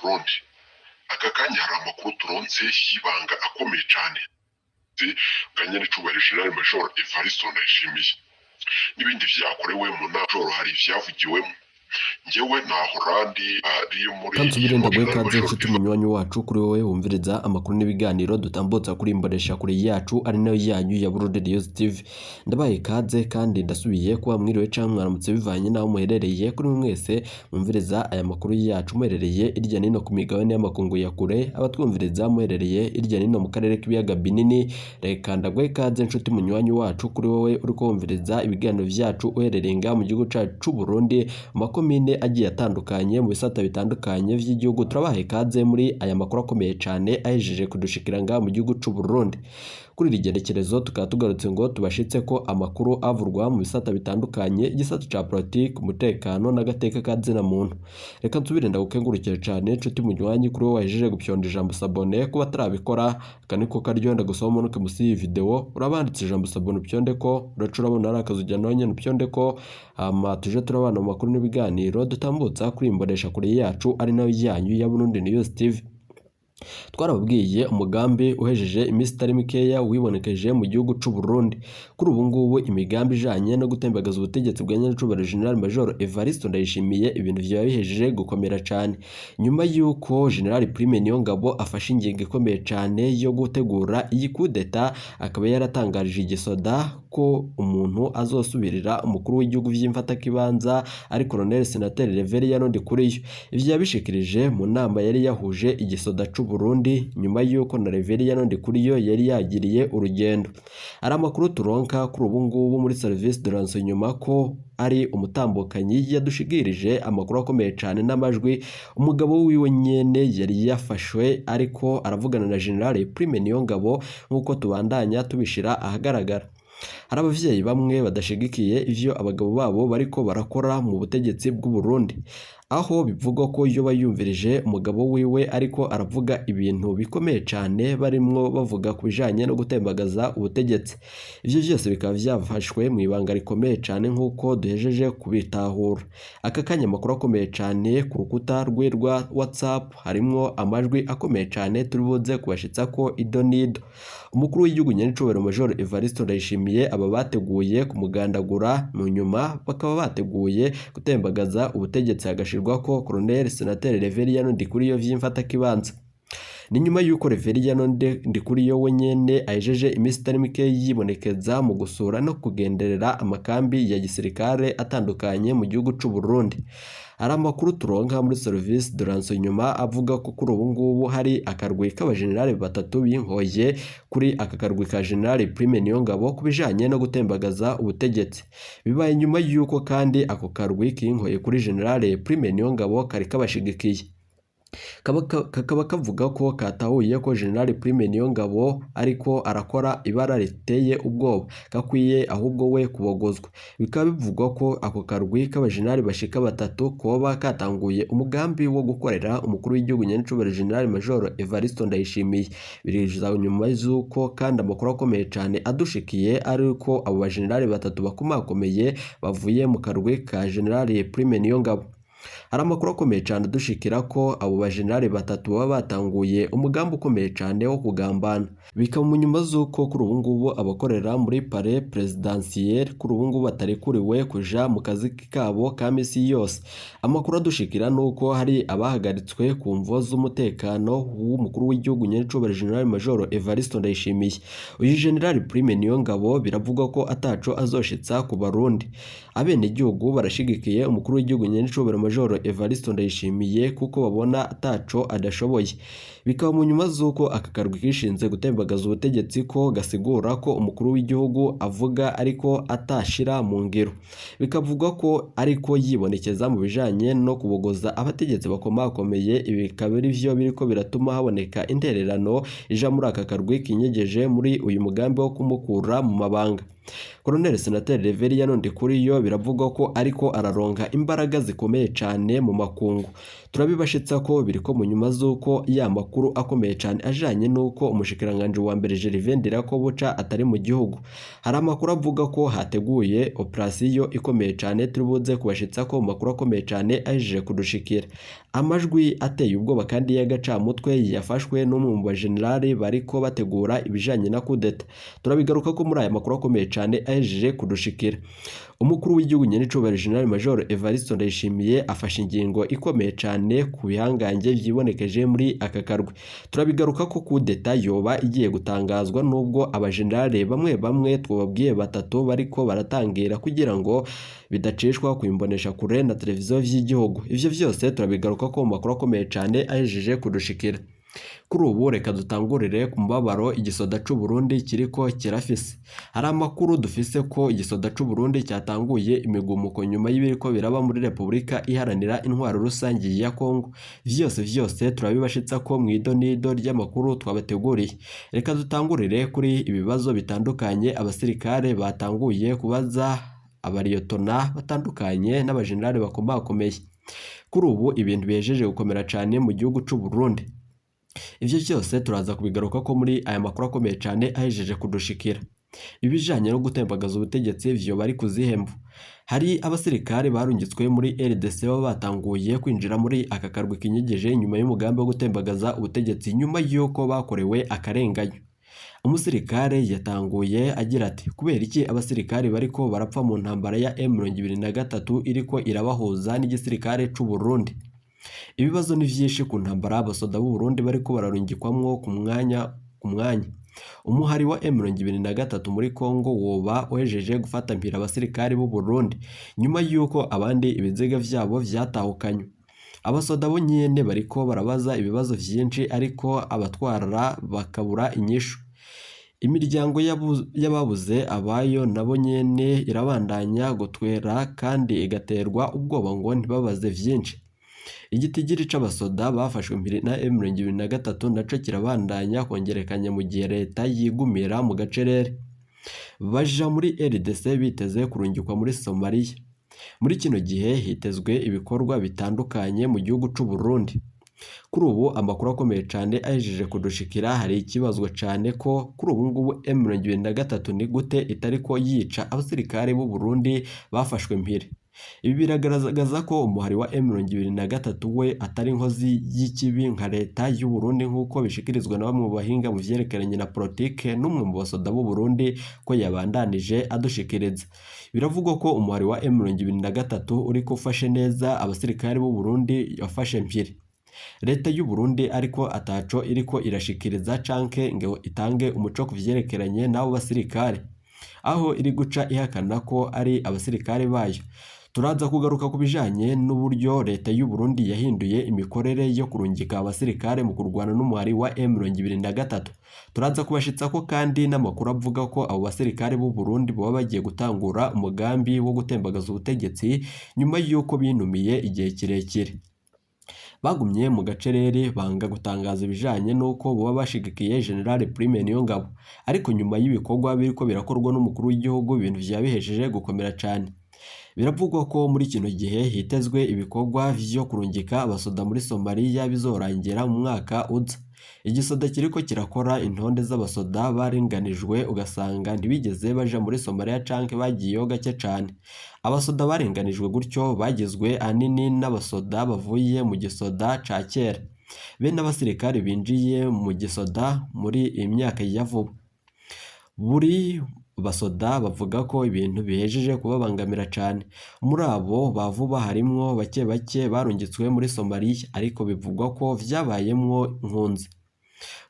Burundi. Aka kanya hari amakuru turonse y'ibanga akomeye cane bwa nyen'icubahiro General Major Evariste Ndayishimiye n'ibindi vyakorewe mu nama, hari ivyavugiwemo. Njyewe nahora ndi ari muri Kandi nsubire ndaguhe ikaze, nshuti munywanyi wacu, kuri wowe wumviriza amakuru n'ibiganiro dutambutsa kuri imbonesha kure yacu, ari nayo yanyu ya Burundi News TV. Ndabaye ikaze kandi ndasubiye kuba mwiriwe canke mwaramutse, bivanye n'aho muherereye. Kuri mwese mwumviriza aya makuru yacu muherereye irya nino ku migabane y'amakungu ya kure, abatwumviriza muherereye irya nino mu karere k'ibiyaga binini, reka ndaguhe ikaze, nshuti munywanyi wacu. Kuri wowe uriko wumviriza ibiganiro vyacu uherereye ngaha mu gihugu cacu c'u Burundi, mu makomine agiye atandukanye, mu bisata bitandukanye vy'igihugu, turabaha ikaze muri aya makuru akomeye cane ahejeje kudushikira ngaha mu gihugu c'u Burundi. Kuri iri genekerezo tukaba tugarutse ngo tubashitse ko amakuru avurwa mu bisata bitandukanye, igisata ca politiki, umutekano n'agateka ka zina muntu. Reka nsubire ndagukengurukire cane, nshuti munywanyi, kuri wowe wahejeje gupyonda ijambo s'abonner. Kuba atarabikora, aka niko karyo ndagusaba umanuke musi y'iyi video, urabanditse ijambo s'abonner, upyonde ko uraca urabona ari akazu ujya nawe nyene upyonde ko, hama tuje turabana mu makuru n'ibiganiro dutambutsa kuri imbonesha kure yacu, ari nayo yanyu ya Burundi News TV. Twarababwiye umugambi uhejeje iminsi itari mikeya wibonekeje mu gihugu c'u Burundi. Kuri ubu ngubu imigambi ijanye no gutembagaza ubutegetsi bwa nyenicubahiro General Major Evariste Ndayishimiye, ibintu vyaba bihejeje gukomera cane, nyuma y'uko General Prime Niyongabo afashe ingingo ikomeye cane yo gutegura iyi kudeta, akaba yaratangarije igisoda ko umuntu azosubirira umukuru w'igihugu vy'imfatakibanza ari Colonel Senateri Reverien Ndikuriyo. Ivyo yabishikirije mu nama yari yahuje igisoda c'u Burundi, nyuma y'uko na Reverien Ndikuriyo yari yagiriye urugendo. Hari amakuru turonka kuri ubu ngubu muri service de renseignement ko ari umutambukanyi yadushikirije amakuru akomeye cane n'amajwi umugabo wiwe nyene yari yafashwe ariko aravugana na General Prime Niyongabo, nk'uko tubandanya tubishira ahagaragara. Hari abavyeyi bamwe badashigikiye ivyo abagabo babo bariko barakora mu butegetsi bw'u Burundi, aho bivugwa ko yoba yumvirije umugabo wiwe ariko aravuga ibintu bikomeye cane, barimwo bavuga ku bijanye no gutembagaza ubutegetsi. Ivyo vyose bikaba vyafashwe mu ibanga rikomeye cane, nk'uko duhejeje kubitahura. Aka kanya amakuru akomeye cane ku rukuta rwe rwa WhatsApp harimwo amajwi akomeye cane turi buze kubashitsako ido nido. Umukuru w'igihugu nyenicubahiro Major Evariste Ndayishimiye, aba bateguye kumugandagura, mu nyuma bakaba bateguye gutembagaza ubutegetsi hagashirwako Colonel Senateri Reverien Ndikuriyo vy'imfatakibanza. Ni nyuma y'uko Reverien Ndikuriyo we nyene ahejeje iminsi itari mike yibonekeza mu gusura no kugenderera amakambi ya gisirikare atandukanye mu gihugu c'u Burundi. Hari amakuru turonka muri service de renseignement avuga ko kuri ubu ngubu hari akarwi k'abajenerali batatu binkoye kuri aka karwi ka General Prime Niyongabo ku bijanye no gutembagaza ubutegetsi. Bibaye nyuma y'uko kandi ako karwi kinkoye kuri General Prime Niyongabo kari kabashigikiye, kakaba kavuga ko katahuye ko General Prime Niyongabo ariko arakora ibara riteye ubwoba, gakwiye ahubwo we kubogozwa. Bikaba bivugwa ko ako karwi k'abajenerali bashika batatu koba katanguye umugambi wo gukorera umukuru w'igihugu nyenicubahiro General Major Evariste Ndayishimiye. Biriza nyuma z'uko kandi amakuru akomeye cane adushikiye ari ko abo bajenerali batatu bakomakomeye bavuye mu karwi ka General Prime Niyongabo. Hari amakuru akomeye cane adushikira ko abo bajenerali batatu baba batanguye umugambi ukomeye cane wo kugambana. Bikaba mu nyuma z'uko kuri ubu ngubu abakorera muri palais présidentiel kuri ubu ngubu batarekuriwe kuja mu kazi kabo ka misi yose. Amakuru adushikira nuko hari abahagaritswe ku mvo z'umutekano w'umukuru w'igihugu nyenicubahiro General Major Evariste Ndayishimiye. Uyu General Prime Niyongabo biravugwa ko ataco azoshitsa ku Barundi. Abenegihugu barashigikiye umukuru w'igihugu nyenicubahiro Major Evariste Ndayishimiye kuko babona ataco adashoboye. Bikaba mu nyuma z'uko aka karwi kishinze gutembagaza ubutegetsi ko gasigura ko umukuru w'igihugu avuga ariko atashira mu ngiro. Bikavugwa ko ariko yibonekeza mu bijanye no kubogoza abategetsi bakomakomeye. Ibi bikaba ari vyo biriko biratuma haboneka intererano ija muri aka karwi kinyegeje muri uyu mugambi wo kumukura mu mabanga. Colonel Senateri Reveriyano Ndikuriyo biravugwa ko ariko araronka imbaraga zikomeye cane mu makungu. Turabibashitsa ko biriko mu nyuma z'uko ya makuru akomeye cane ajanye n'uko umushikiranganji wa mbere Gervais Ndirakobuca atari mu gihugu. Hari amakuru avuga ko hateguye operasiyo ikomeye cane, turibuze kubashitsa ko mu makuru akomeye cane ahejeje kudushikira. Amajwi ateye ubwoba kandi y'agacamutwe yafashwe n'umwe mu bajenerali bariko bategura ibijanye na kudeta. Turabigaruka ko muri aya makuru akomeye cane ahejeje kudushikira. Umukuru w'igihugu nyenicubahiro General Major Evariste Ndayishimiye afashe ingingo ikomeye cane ku bihangange vyibonekeje muri aka karwi. Turabigaruka ko kudeta yoba igiye gutangazwa nubwo abajenerali bamwe bamwe twababwiye batatu bariko baratangira kugira ngo bidacishwa ku imbonesha kure na televiziyo vy'igihugu. Ivyo vyose turabigaruka ko mu makuru akomeye cane ahejeje kudushikira. Kuri ubu reka dutangurire ku mubabaro igisoda c'u Burundi kiriko kirafise. Hari amakuru dufise ko igisoda c'u Burundi cyatanguye imigumuko nyuma y'ibiriko biraba muri Repubulika Iharanira Intwaro Rusangi ya Kongo. Vyose vyose turabibashitsa ko mw'idonido ry'amakuru twabateguriye. Reka dutangurire kuri ibibazo bitandukanye abasirikare batanguye kubaza abariyotona batandukanye n'abajenerali bakomakomeye. Kuri ubu ibintu bihejeje gukomera cane mu gihugu c'u Burundi. Ivyo vyose turaza kubigaruka ko muri aya makuru akomeye cane ahejeje kudushikira. Ibijanye no gutembagaza ubutegetsi vyo bari kuzihemba. Hari abasirikare barungitswe muri RDC baba batanguye kwinjira muri aka karwi kinyegeje nyuma y'umugambi wo gutembagaza ubutegetsi nyuma y'uko bakorewe akarenganyo. Umusirikare yatanguye agira ati: kubera iki abasirikare bariko barapfa mu ntambara ya M23 iriko irabahuza n'igisirikare c'u Burundi? Ibibazo ni vyinshi ku ntambara abasoda b'u Burundi bariko bararungikwamwo ku mwanya ku mwanya. Umuhari wa M23 muri Kongo woba uhejeje gufata mpira abasirikare b'u Burundi nyuma y'uko abandi ibiziga vyabo vyatahukanywe. Abasoda bo nyene bariko barabaza ibibazo vyinshi ariko abatwara bakabura inyishu. Imiryango y'ababuze abayo nabo nyene irabandanya gutwera kandi igaterwa ubwoba ngo ntibabaze vyinshi. Igitigiri c'abasoda bafashwe mpiri na M23 naco kirabandanya kongerekanya mu gihe leta yigumira mu gacerere. Baja muri RDC biteze kurungikwa muri Somalia. Muri kino gihe hitezwe ibikorwa bitandukanye mu gihugu c'u Burundi. Kuri ubu amakuru akomeye cane ahejeje kudushikira, hari ikibazwa cane ko kuri ubu ngubu M23 ni gute itariko yica abasirikare b'u Burundi bafashwe mpiri. Ibi biragaragaza ko umuhari wa M23 we atari inkozi y'ikibi nka leta y'u Burundi nk'uko bishikirizwa na bamwe mu bahinga mu vyerekeranye na politike n'umwe mu basoda b'u Burundi ko yabandanije adushikiriza. Biravugwa ko umuhari wa M23 uriko ufashe neza abasirikare b'u Burundi yafashe mpiri. Leta y'u Burundi ariko ataco iriko irashikiriza canke ngo itange umuco ku vyerekeranye n'abo basirikare, aho iri guca ihakana ko ari abasirikare bayo. Turaza kugaruka ku bijanye n'uburyo leta y'u Burundi yahinduye imikorere yo kurungika abasirikare mu kurwana n'umuhari wa M23. Turaza kubashitsa ko kandi n'amakuru avuga ko abo basirikare b'u Burundi boba bagiye gutangura umugambi wo gutembagaza ubutegetsi nyuma y'uko binumiye igihe kirekire. Bagumye mu gacerere banga gutangaza ibijanye n'uko boba bashigikiye General Prime Niyongabo, ariko nyuma y'ibikorwa biriko birakorwa n'umukuru w'igihugu ibintu vyabihejeje gukomera cane. Biravugwa ko muri kino gihe hitezwe ibikorwa vyo kurungika abasoda muri Somalia bizorangira mu mwaka uza. Igisoda kiriko kirakora intonde z'abasoda barenganijwe ugasanga ntibigeze baja muri Somalia canke bagiyeyo gake cane. Abasoda barenganijwe gutyo bagizwe ahanini n'abasoda bavuye mu gisoda ca kera, be n'abasirikare binjiye mu gisoda muri iyi myaka ya vuba. Buri basoda bavuga ko ibintu bihejeje kubabangamira cane. Muri abo ba vuba harimwo bake bake barungitswe muri Somalia, ariko bivugwa ko vyabayemwo nkunzi.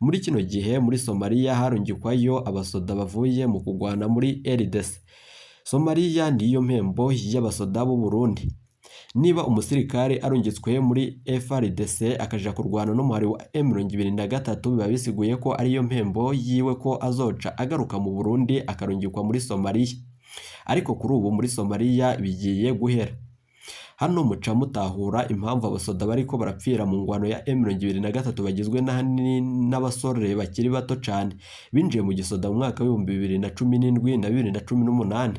Muri kino gihe muri Somalia harungikwayo abasoda bavuye mu kugwana muri RDC. Somalia niyo mpembo y'abasoda b'u Burundi. Niba umusirikare arungitswe muri FARDC akaja kurwana n'umuhari wa M23 biba bisiguye ko ariyo mpembo yiwe ko azoca agaruka mu Burundi akarungikwa muri Somalia. Ariko kuri ubu muri Somalia bigiye guhera. Hano muca mutahura impamvu abasoda bariko barapfira mu ngwano ya M23 bagizwe n'ahanini n'abasore bakiri bato cane binjiye mu gisoda mu mwaka w'2017 na 2018.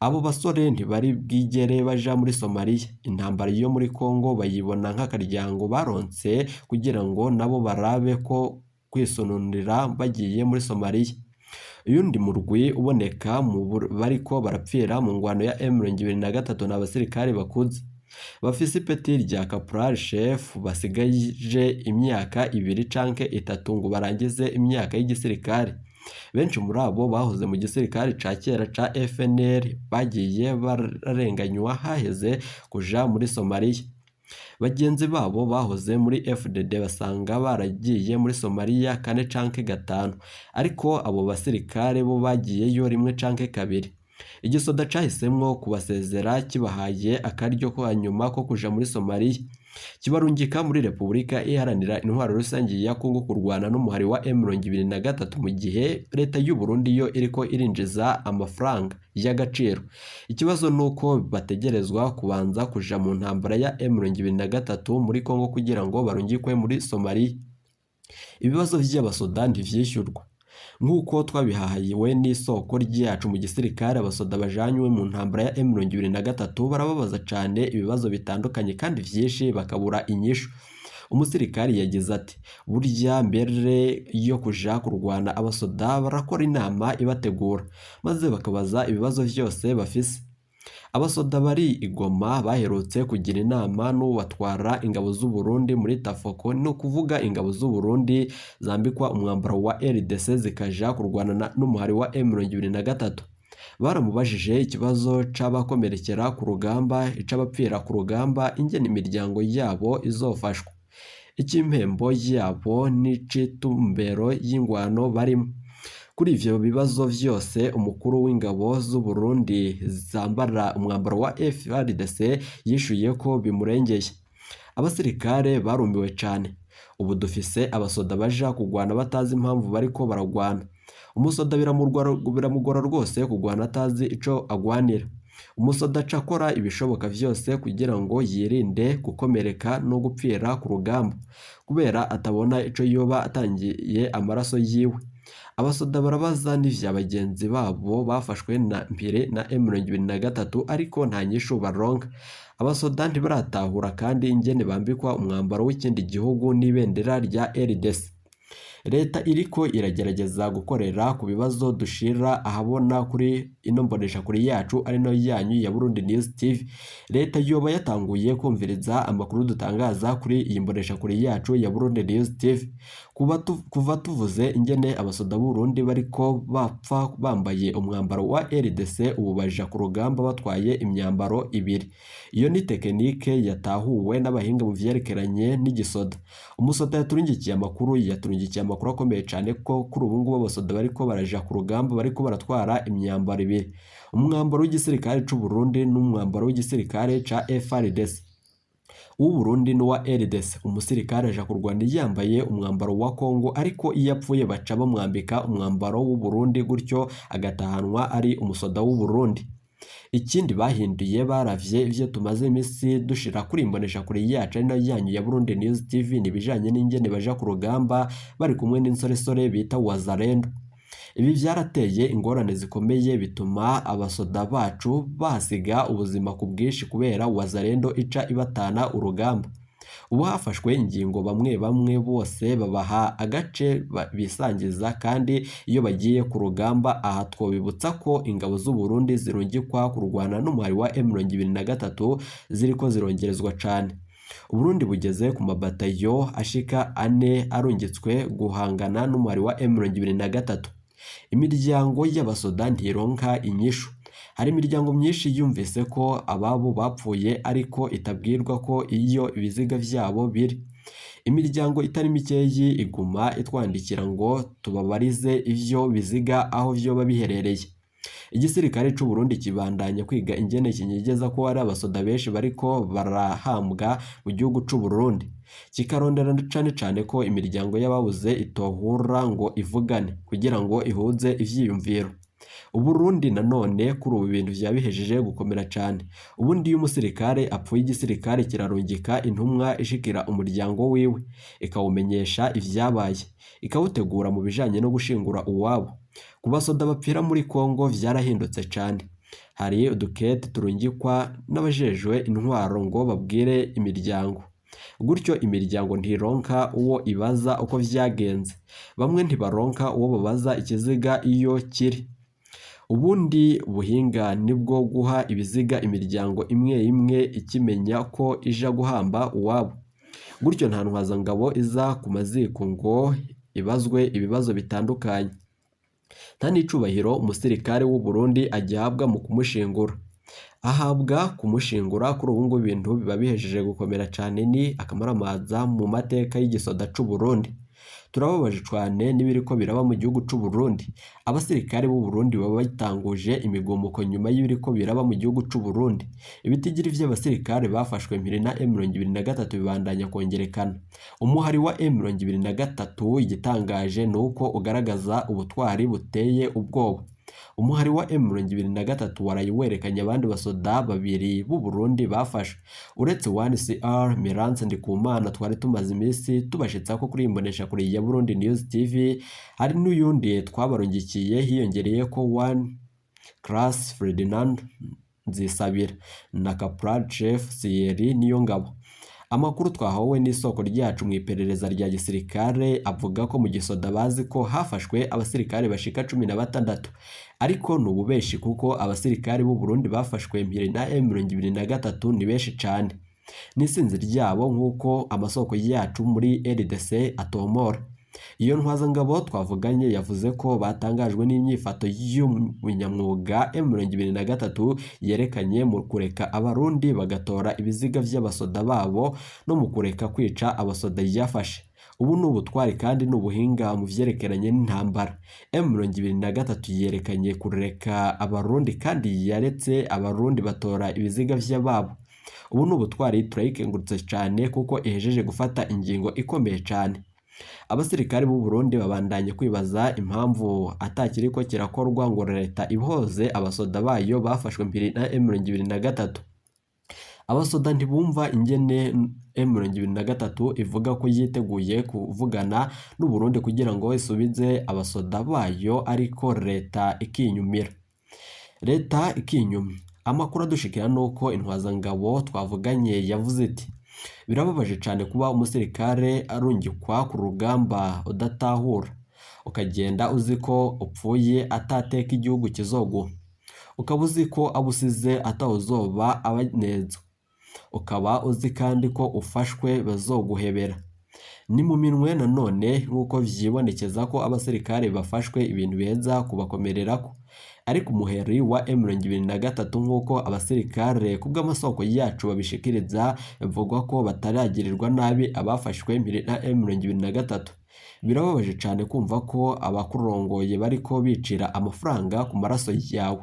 Abo basore ntibari bwigere baja muri Somalia. Intambara yo muri Congo bayibona nk'akaryango baronse kugira ngo nabo barabe ko kwisununira bagiye muri Somalia. Uyundi murwi uboneka mu bariko barapfira mu ngwano ya M23 ni abasirikare bakuze bafise ipeti rya Caporal Chef basigaje imyaka 2 canke 3 ngo barangize imyaka y'igisirikare. Benshi muri abo bahoze mu gisirikare ca kera ca FNL bagiye bararenganywa haheze kuja muri Somalia. Bagenzi babo bahoze muri FDD basanga baragiye muri Somalia 4 canke 5, ariko abo basirikare bo bagiyeyo 1 canke 2. Igisoda cahisemwo kubasezera kibahaye akaryo ko hanyuma ko kuja muri Somalia, kibarungika muri Repubulika Iharanira Intwaro Rusange ya Kongo kurwana n'umuhari wa M23 mu gihe leta y'u Burundi yo iriko irinjiza amafaranga y'agaciro. Ikibazo nuko bategerezwa kubanza kuja mu ntambara ya M23 muri Kongo kugira ngo barungikwe muri Somalia. Ibibazo vy'abasoda ntivyishyurwa. Nk'uko twabihahiwe n'isoko ryacu mu gisirikare, abasoda bajanywe mu ntambara ya M23 barababaza cane ibibazo bitandukanye kandi vyinshi bakabura inyishu. Umusirikari yagize ati: burya mbere yo kuja kurwana abasoda barakora inama ibategura, maze bakabaza ibibazo vyose bafise. Abasoda bari i Goma baherutse kugira inama n'ubatwara ingabo z'u Burundi muri Tafoko, ni ukuvuga ingabo z'u Burundi zambikwa umwambaro wa RDC zikaja kurwana n'umuhari wa M23. Baramubajije ikibazo c'abakomerekera ku rugamba, ic'abapfira ku rugamba, ingene imiryango yabo izofashwa, icy'impembo yabo n'icitumbero y'ingwano barimo. Kuri ivyo bibazo vyose umukuru w'ingabo z'u Burundi zambara umwambaro wa FARDC yishuye ko bimurengeye. Abasirikare barumiwe cane. Ubu dufise abasoda baja kugwana batazi impamvu bariko baragwana. Umusoda biramugora rwose kugwana atazi ico agwanira. Umusoda aca akora ibishoboka vyose kugira ngo yirinde gukomereka no gupfira ku rugamba, kubera atabona ico yoba atangiye amaraso yiwe. Abasoda barabaza n'ivya bagenzi babo bafashwe na mpire na M23 ariko nta nyishu baronka. Abasoda ntibaratahura kandi ingene bambikwa umwambaro w'ikindi gihugu n'ibendera rya RDC. Leta iriko iragerageza gukorera ku bibazo dushira ahabona kuri ino mbonesha kuri yacu ari no yanyu ya Burundi News TV. Leta yoba yatanguye kumviriza amakuru dutangaza kuri iyi mbonesha kuri yacu ya Burundi News TV. Kuva tuvuze ingene abasoda b'u Burundi bariko bapfa bambaye umwambaro wa RDC, ubu baja ku rugamba batwaye imyambaro ibiri. Iyo ni tekinike yatahuwe n'abahinga mu vyerekeranye n'igisoda. Umusoda yaturungikiye amakuru akomeye cyane ko kuri ubu ngubu abasoda bariko baraja ku rugamba bariko baratwara imyambaro ibiri, umwambaro w'igisirikare c'u Burundi n'umwambaro w'igisirikare ca FARDC. Uw'u Burundi n'uwa RDC. Umusirikare aja kurwana yambaye umwambaro wa Kongo, ariko iyo apfuye baca bamwambika umwambaro w'u Burundi, gutyo agatahanwa ari umusoda w'u Burundi. Ikindi bahinduye baravye ivyo tumaze imisi dushira kuri imbonesha kure yacu ari nayo yanyu ya Burundi News TV nibijanye n'ingene baja ku rugamba bari kumwe n'insoresore bita Wazalendo. Ibi vyarateye ingorane zikomeye bituma abasoda bacu bahasiga ubuzima ku bwinshi kubera Wazalendo ica ibatana urugamba. Ubu hafashwe ingingo bamwe bamwe bose babaha agace bisangiza, kandi iyo bagiye ku rugamba. Aha twobibutsa ko ingabo z'u Burundi zirungikwa kurwana n'umuhari wa M23 ziriko zirongerezwa cane. Uburundi bugeze ku mabatayo ashika 4 arungitswe guhangana n'umuhari wa M23. Imiryango y'abasoda ntironka inyishu. Hari imiryango myinshi yumvise ko ababo bapfuye ariko itabwirwa ko iyo ibiziga vyabo biri. Imiryango itari mikeyi iguma itwandikira ngo tubabarize ivyo biziga aho vyoba biherereye. Igisirikare c'u Burundi kibandanya kwiga ingene kinyegeza ko ari abasoda benshi bariko barahambwa mu gihugu c'u Burundi, kikarondera cane cane ko imiryango y'ababuze itohura ngo ivugane kugira ngo ihuze ivyiyumviro. Uburundi nanone kuri ubu bintu vya bihejeje gukomera cane. Ubundi iyo umusirikare apfuye, igisirikare kirarungika intumwa ishikira umuryango wiwe, ikawumenyesha ivyabaye, ikawutegura mu bijanye no gushingura uwabo. Ku basoda bapfira muri Kongo vyarahindutse cane. Hari udukete turungikwa n'abajejwe intwaro ngo babwire imiryango. Gutyo imiryango ntironka uwo ibaza uko vyagenze. Bamwe ntibaronka uwo babaza ikiziga iyo kiri. Ubundi buhinga nibwo guha ibiziga imiryango imwe imwe ikimenya ko ija guhamba uwabo. Gutyo nta ntwazangabo iza ku maziko ngo ibazwe ibibazo bitandukanye. Nta n'icubahiro umusirikare w'u Burundi agihabwa mu kumushingura. Ahabwa kumushingura. Kuri ubu ngubu ibintu biba bihejeje gukomera cane, ni akamaramaza mu mateka y'igisoda c'u Burundi. Turababaje cane n'ibiriko biraba mu gihugu c'u Burundi. Abasirikare b'u Burundi baba batanguje imigumuko nyuma y'ibiriko biraba mu gihugu c'u Burundi. Ibitigiri vy'abasirikare bafashwe mpiri na M23 bibandanya kongerekana. Umuhari wa M23 igitangaje ni uko ugaragaza ubutwari buteye ubwoba. Umuhari wa M23 waraye werekanye abandi basoda babiri b'u Burundi bafashwe. Uretse 1CR Mirance Ndikumana twari tumaze iminsi tubashitsa ko kuri imbonesha kure ya Burundi News TV, hari n'uyundi twabarungikiye hiyongereye ko 1 Class Ferdinand Nzisabira na Caporal Chef Thierry Niyongabo. Amakuru twahawe n'isoko ryacu mu iperereza rya gisirikare avuga ko mu gisoda bazi ko hafashwe abasirikare bashika 16, ariko ni ububeshi kuko abasirikare b'u Burundi bafashwe mpiri na M23 ni benshi cane. N'isinzi ryabo nk'uko amasoko yacu muri RDC atomora. Iyo ntwazangabo twavuganye yavuze ko batangajwe n'inyifato y'umunyamwuga M23 yerekanye mu kureka abarundi bagatora ibiziga vy'abasoda babo no mu kureka kwica abasoda yafashe. Ubu ni ubutwari kandi ni ubuhinga mu vyerekeranye n'intambara. M23 yerekanye kureka abarundi kandi yaretse abarundi batora ibiziga vy'ababo. Ubu ni ubutwari, turayikengurutse cane kuko ihejeje gufata ingingo ikomeye cane. Abasirikare b'u Burundi babandanye kwibaza impamvu atakiriko kirakorwa ngo leta ibohoze abasoda bayo bafashwe mpiri na M23. Abasoda ntibumva ingene M23 ivuga ko yiteguye kuvugana n'u Burundi kugira ngo isubize abasoda bayo, ariko leta ikinyumira. Leta ikinyumya. Amakuru adushikira nuko intwazangabo twavuganye yavuze iti: birababaje cane kuba umusirikare arungikwa ku rugamba udatahura, ukagenda uzi ko upfuye atateka igihugu kizoguha, ukaba uzi ko abusize atawuzoba abanezwa, ukaba uzi kandi ko ufashwe bazoguhebera. Ni mu minwe nanone nk'uko vyibonekeza ko abasirikare bafashwe ibintu biheza kubakomererako. Ariko umuheri wa M23 nk'uko abasirikare kubw'amasoko yacu babishikiriza, bivugwa ko bataragirirwa nabi abafashwe mpiri na M23. Birababaje cane kumva ko abakurongoye bariko bicira amafaranga ku maraso yawe,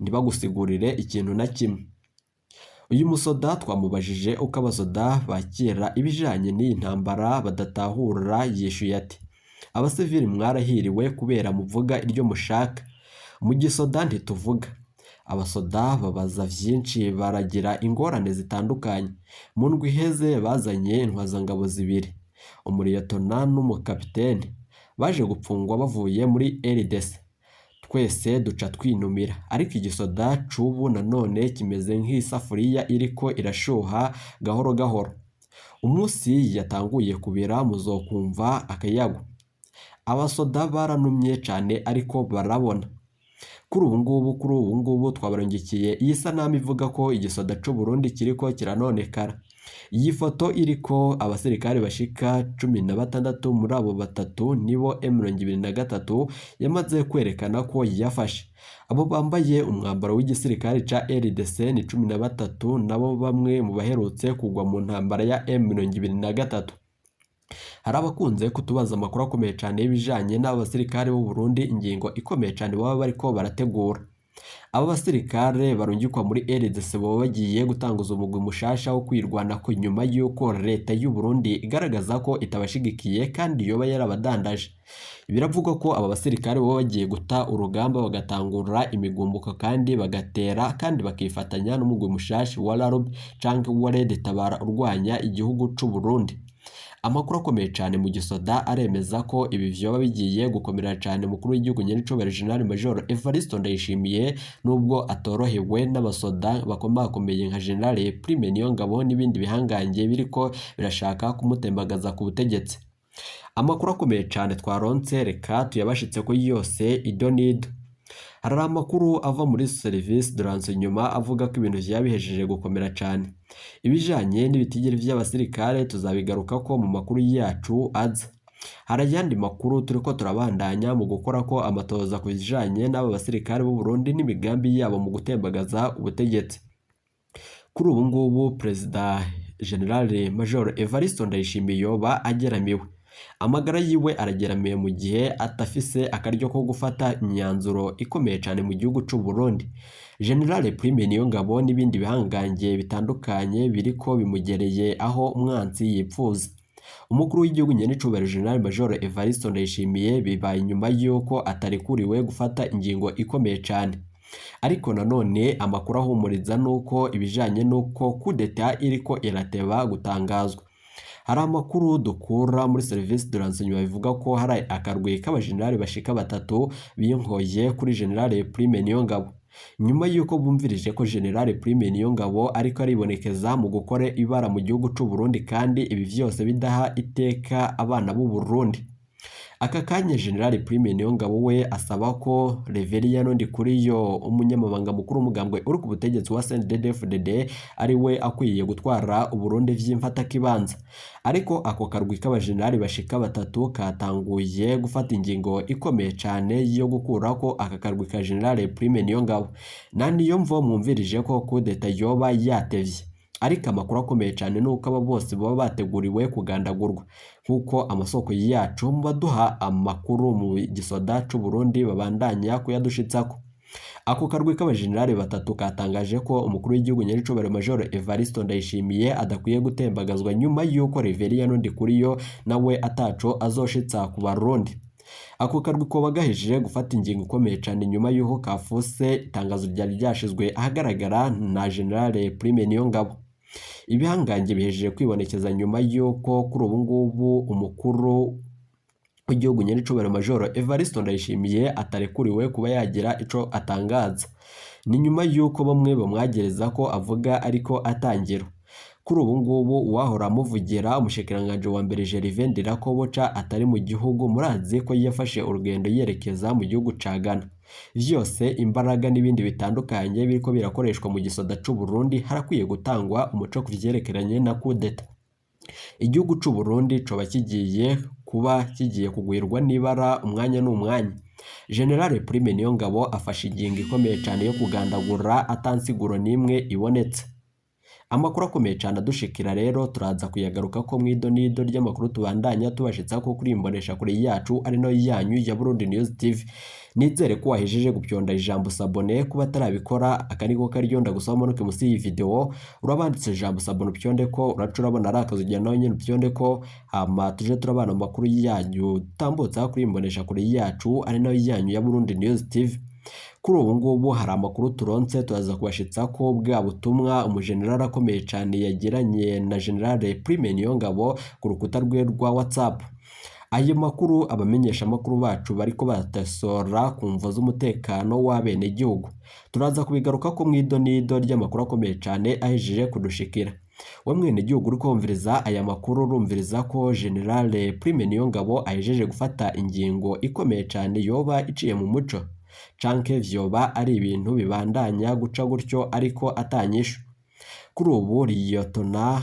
ntibagusigurire ikintu na kimwe. Uyu musoda twamubajije uko abasoda bakira ibijanye n'iyi ntambara badatahura, yishuye ati: abasivili mwarahiriwe kubera muvuga iryo mushaka, mu gisoda ntituvuga. Abasoda babaza vyinshi, baragira ingorane zitandukanye. Mu ndwi iheze bazanye intwazangabo zibiri, umuriyetona n'umukapiteni, baje gupfungwa bavuye muri RDC. Twese duca twinumira, ariko igisoda c'ubu nanone kimeze nk'isafuriya iriko irashuha gahoro gahoro. Umunsi yatanguye kubira muzokumva akayago. Abasoda baranumye cane ariko barabona. Kuri ubu ngubu twabarungikiye iyi sanamu ivuga ko igisoda c'u Burundi kiriko kiranonekara. Iyi foto iriko abasirikare bashika 16, muri abo batatu nibo M23 yamaze kwerekana ko yafashe. Abo bambaye umwambaro w'igisirikare ca RDC ni 13, nabo bamwe mu baherutse kugwa mu ntambara ya M23. Hari abakunze kutubaza amakuru akomeye cane y'ibijanye n'abasirikare b'u Burundi, ingingo ikomeye cane baba bariko barategura. Aba basirikare barungikwa muri RDC baba bagiye gutanguza umugwi mushasha wo kwirwanako nyuma y'uko leta y'u Burundi igaragaza ko itabashigikiye kandi yoba yarabadandaje. Biravugwa ko aba basirikare baba bagiye guta urugamba bagatangura imigumuko kandi bagatera kandi bakifatanya n'umugwi mushasha wa RARB canke wa Red Tabara urwanya igihugu c'u Burundi. Amakuru akomeye cane mu gisoda aremeza ko ibi vyoba bigiye gukomera cane umukuru w'igihugu nyenicubahiro General Major Evariste Ndayishimiye, nubwo atorohewe n'abasoda bakomakomeye nka General Prime Niyongabo n'ibindi bihangange biriko birashaka kumutembagaza ku butegetsi. Amakuru akomeye cane twaronse reka tuyabashitseko yose idonido. Hari amakuru ava muri service de renseignement avuga ko ibintu vyaba bihejeje gukomera cane. Ibijanye n'ibitigiri vy'abasirikare tuzabigarukako mu makuru yacu aza. Hari ayandi makuru turiko turabandanya mu gukorako amatohoza ku bijanye n'aba basirikare b'u Burundi n'imigambi yabo mu gutembagaza ubutegetsi. Kuri ubu ngubu Perezida General Major Evariste Ndayishimiye yoba ageramiwe. Amagara yiwe arageramiwe mu gihe atafise akaryo ko gufata imyanzuro ikomeye cane mu gihugu c'u Burundi. General Prime Niyongabo n'ibindi bihangange bitandukanye biriko bimugereye aho umwansi yipfuza. Umukuru w'igihugu nyenicubahiro General Major Evariste Ndayishimiye bibaye inyuma y'uko atarekuriwe gufata ingingo ikomeye cane. Ariko nanone amakuru ahumuriza nuko ibijanye n'uko kudeta iriko irateba gutangazwa. Hari amakuru dukura muri service de renseignement bivuga ko hari akarwi k'abajenerali bashika batatu biyonkoye kuri General Prime Niyongabo. Nyuma y'uko bumvirije ko General Prime Niyongabo ariko aribonekeza mu gukora ibara mu gihugu c'u Burundi kandi ibi vyose bidaha iteka abana b'u Burundi. Aka kanya General Prime Niyongabo we asaba ko Reverien Ndikuriyo umunyamabanga mukuru w'umugambwe uri ku butegetsi wa CNDD-FDD ari we akwiye gutwara Uburundi vy'imfatakibanza. Ariko ako karwi k'abajenerali bashika batatu katanguye gufata ingingo ikomeye cane yo gukurako aka karwi ka General Prime Niyongabo. Na niyo mvo mwumvirije ko kudeta yoba yatevye. Ariko amakuru akomeye cane nuko aba bose baba bateguriwe kugandagurwa, nk'uko amasoko yacu mu baduha amakuru mu gisoda c'u Burundi babandanya kuyadushitsako. Ako karwi k'abajenerali batatu katangaje ko umukuru w'igihugu nyenicubahiro Major Evariste Ndayishimiye adakwiye gutembagazwa nyuma y'uko Reverien Ndikuriyo nawe ataco azoshitsa ku Barundi. Ako karwi koba gahejeje gufata ingingo ikomeye cane nyuma y'uko kafuse itangazo ryari ryashizwe ahagaragara na General Prime Niyongabo. Ibihangange bihejeje kwibonekeza nyuma y'uko kuri ubu ngubu umukuru w'igihugu nyenicubahiro Major Evariste Ndayishimiye atarekuriwe kuba yagira ico atangaza. Ni nyuma y'uko bamwe bamwagereza ko avuga ariko atangira. Kuri ubu ngubu uwahora amuvugira umushikiranganji wa mbere Gervais Ndirakobuca atari mu gihugu, murazi ko yafashe urugendo yerekeza mu gihugu ca Ghana. Vyose imbaraga n'ibindi bitandukanye biriko birakoreshwa mu gisoda c'u Burundi, harakwiye gutangwa umuco ku vyerekeranye na kudeta. Igihugu c'u Burundi coba kigiye kuba kigiye kugwirwa n'ibara umwanya n'umwanya. General Prime Niyongabo afashe ingingo ikomeye cane yo kugandagura atansiguro n'imwe ibonetse. Amakuru akomeye cane adushikira rero turaza kuyagaruka ko mw'idonido ry'amakuru tubandanya tubashitsa ko kuri imbonesha kure yacu ari no yanyu ya Burundi News TV. Nizere ko wahejeje gupyonda ijambo sabone, kuba atarabikora akaniko karyo ndagusaba umanuke musi y'iyi video urabanditse ijambo sabone upyonde ko uraca urabona ari akazu ujya nawe nyene upyonde ko, hama tuje turabana mu makuru yanyu tambutsa kuri imbonesha kure yacu ari nayo yanyu ya Burundi News TV. Kuri ubu ngubu hari amakuru turonse turaza kubashitsa ko bwa butumwa umujenerali akomeye cane yagiranye na General Prime Niyongabo ku rukuta rwe rwa WhatsApp. Ayo makuru abamenyesha amakuru bacu bariko baratasora ku mvo z'umutekano w'abenegihugu. Turaza kubigaruka ko mw'idonido ry'amakuru akomeye cane ahejeje kudushikira. We mwenegihugu uriko wumviriza aya makuru urumviriza ko General Prime Niyongabo ahejeje gufata ingingo ikomeye cane yoba iciye mu muco. Canke vyoba ari ibintu bibandanya guca gutyo ariko atanyishu. Kuri ubu Liyotona